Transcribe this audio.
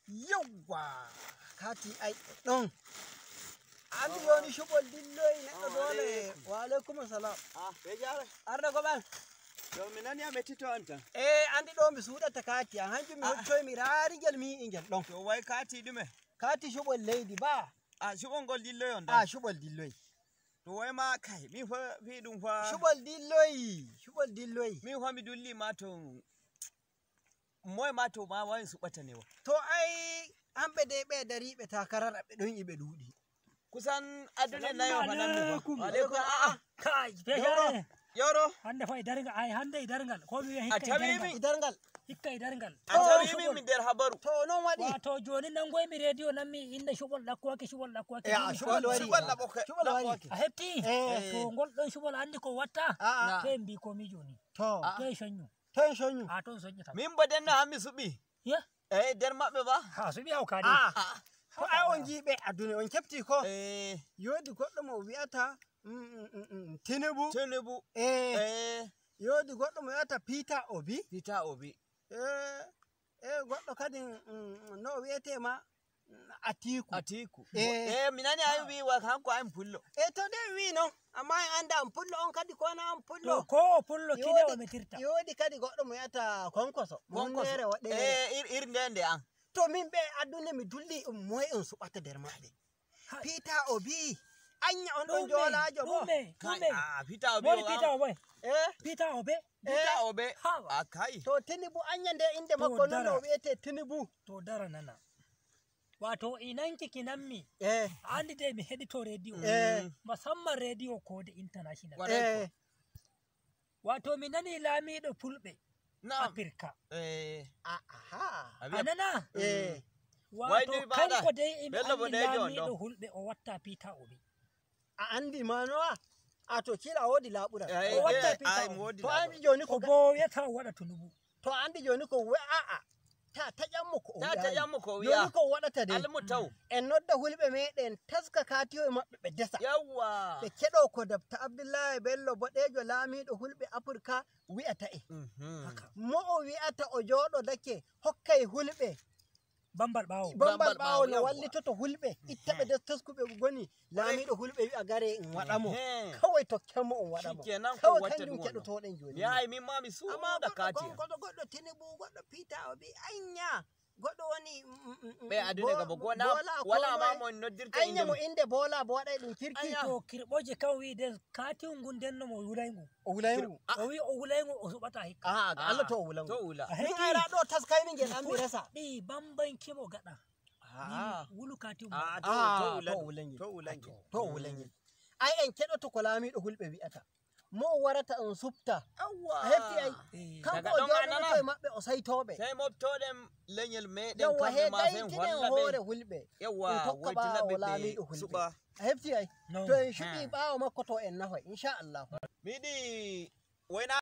Yawwa, kati ai ɗon. Andi joni shuɓol dilloyi neɗɗo dole. Wa alaikum salam. Ah, be jare. Arda goɓal. To mi nani a mettito an tan. Eh, andi ɗo mi suuɗata kati an hanjum mi hoccoy mi raari ngel mi yi'i ngel ɗon. To wai kati ɗume. Kati shuɓol leydi ba. A shuɓol ngol dilloyi on A dan. shuɓol dilloyi. To wai ma kai min fa fi ɗum fa. Shuɓol dilloyi, shuɓol dilloyi. Min fa mi dulli ma to moye ma to ma wai suɓata ne wa. To ai hamɓe dai ɓe dariɓe takarar ɓe ɗon iɓe ɗuuɗi. Kusan adune nayo fa nan mi fa. Alaikum. Alaikum a'a. Kai, Yoro. be Yoro. hande fa e darngal, ay hande e darngal, ko mi wiya A hikka e tawi darngal, min. Idarngal. hikka e darngal. A tawi min mi nder habaru. To non waɗi. Wato joni nangoymi rediyo nanmi inde cuɓol ɗakkuwake, cuɓol ɗakkuwake. Eh, a shuɓol wari. Shuɓol laɓoke. Shuɓol wari. A heɓti? Eh. To ngol ɗon cuɓol andi ko watta? A'a. To en mbi komi joni. To. To en soñu. To en soñu. A ton soññata. Min bo denno han mi suɓi. Ye? Eh, nder maɓɓe ba. Ha suɓi hawkade. A'a. To ai on jiiɓe aduna on kefti ko. Eh, Yodi goɗɗo mo wi'ata Tinubu. Tinubu. Eh, Eh, yodi goɗɗo mo wi'ata Peter Obi. Peter Obi. Eh, eh goɗɗo kadi no o wi'ete ma Atiku. Atiku. Eh. Eh, mi nani ayi wi wa hanko ayin pullo. Eh to dai wi non, amma en anda an pullo on kadi ko na an pullo. To ko o pullo kine o metirta. Yodi kadi goɗɗo mo wi'ata Konkoso. Mo Konkoso. hunnere woɗere. Eh, ir nde nde an. To min ɓe aduna mi dulli ɗum moye en suɓata nder maɓɓe. Hai. Peter Obi, anya on ɗon Ɗume, jolajo bo. ɗume, Kai, ɗume. ah, Peter Obi. Woni o Peter an. Obe. Eh, Peter Obe. Peter Obi. Hawa. A kai. to Tinubu anya nde inde To makko non no dara. o wi'ete Tinubu. To dara nana. Wato inanki kinanmi. Eh, Andi dai mi heɗito rediyo. eh, Musamman rediyo Kode International. Kwarai eh, Wato mi nani laamiɗo fulɓe Na'am. Afirka. Eh, aha. a wi'a A nana? Eh, Wato Wai dai bada. kanko dai emi Bello andi Bodejo on laamiɗo ɗon. hulɓe o watta Peter Obi. a andi manowa? A to kila woodi laaɓural. Eh, O watta eh, Peter ai, Obi. mi woodi To laaɓural. andi joni ko Ko bo wiyata o waɗa Tinubu. to andi joni ko a'a ta taƴanmo ko o Ta wi'ayi. taƴanmo ko o wi'a. Joni ko o waɗata dai. Almu taw. En nodda hulɓe meɗen taska katiyo e maɓɓe ɓe desa. Yawwa. Ɓe keɗo ko Dr. Abdullahi Bello Boɗejo laamiɗo hulɓe Afirka wi'ata en. Mhm. Mo o wi'ata o jooɗo dake hokkay hulɓe Bambal ɓaawo. bambal Bambal ɓaawo ɓaawo, no yawwa. wallitoto hulɓe itta ɓe nder taskuɓe goni laamiɗo hulɓe wi'a gare en waɗamo. Ehe. Kawai tokkenmo on waɗamo. Shikenan ko Kawai watta kanjum ɗum wannan. keɗotoɗen joni. Mi yahi min ma mi Amma suuɗa goɗɗo kati an. Konkoso, goɗɗo Tinubu, goɗɗo Peter Obi, anya goɗɗo woni Ɓe aduna gaba gona Bola ko wala ma moye. mo noddirta Anya inde mo mum. inde Bola bo waɗay ɗum kirki. Anya. To kirɓoje kan wi de katiw ngu ndenno mo wulayngu. O wulayngu. O wi o wulayngu o suɓata hikka. Ah, Allah to o wulangu. To wula. A Min heɓti? ayra ɗo taskaymi ngel an mi resa. Ɗi bambankimo gaɗa. Ah. Wulu katiw Ah, to Ah, to to wula. wulangel. To wulangel. To o wulangel. Ai en keɗoto ko laamiɗo hulɓe wi'ata. Mo o warata en supta. Yawwa. A hefti ai. Eh. Kanko Daga o ɗon a jooɗoto nana. e maɓɓe o saytoɓe. Sai moftoɗen leñol meɗen Yawwa kamɓe he ma sen gaytinen holla hoore ɓe. hulɓe. Yawwa, En tokka waitina ɓaawo ɓe laamiɗo ɓe hulɓe. suɓa. A hefti ai. Non. To en shuɓi ɓaawo makko to en nahoy inchallah. Mi yiɗi waina.